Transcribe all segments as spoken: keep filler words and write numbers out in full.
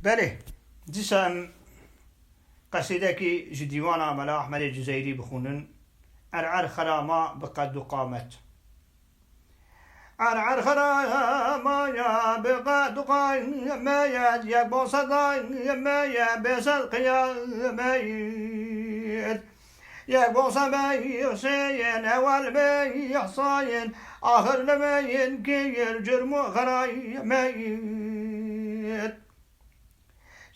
Belê, dîsa em qesîdekî ji dîwana Mela Ehmedê Cuzeyrî bixwînin, Er'er xera ma bi qed û qamet. Er'er xera ma ya bi qed û qamet, yek bo sedayê me ye bê sed qiyameyê. Yek bo sebey huseyên, ewel bey husayên, axir li beyên kir curm û xerayê meyit.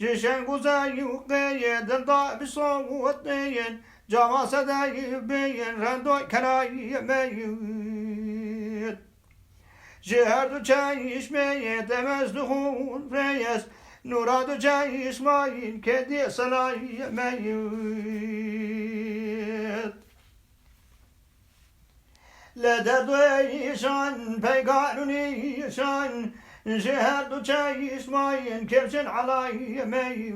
Ji şeng û zey û qeyê dilda bi sowteyên, cama sedey beyên rendo kerayê meyit. Ji her du çeşmeyê te mez dixûn rêyes, nûra du çeşmayîn kedî selayê meyit. Li derdwêşan peygar û nîşan, ji her du çeşmayîn kevçin elayê meyit.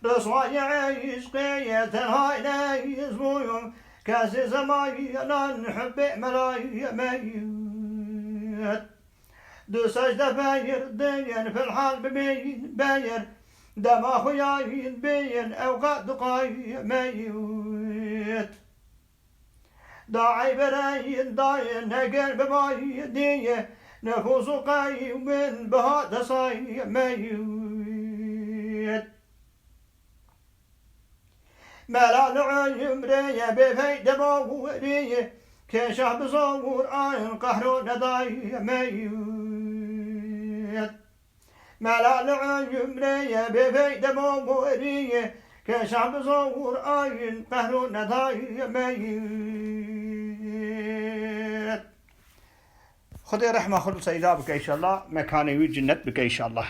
Riswayê eşqê ye tenha leyz bûyum, kesê zemanan hubbê melayê meyit. Du secde peyir deyên, filhal bimeyîn beyir, dema xuyayîn beyên, ew qet diqayê meyit. Da eybereyîn dayên, heger bimayî diye, nefûs û qeymin biha desayê meyit. Mela li umrê ye bê feyde bawerî ye, kêşa bi zor ayin qehro nedayê meyit. Mela li umrê ye bê feyde bawerî ye, kêşa bi zor ayin qehro nedayê meyit. Xwedê rehma xwe li Seyda bike înşallah, mekanê wî cennet bike înşallah.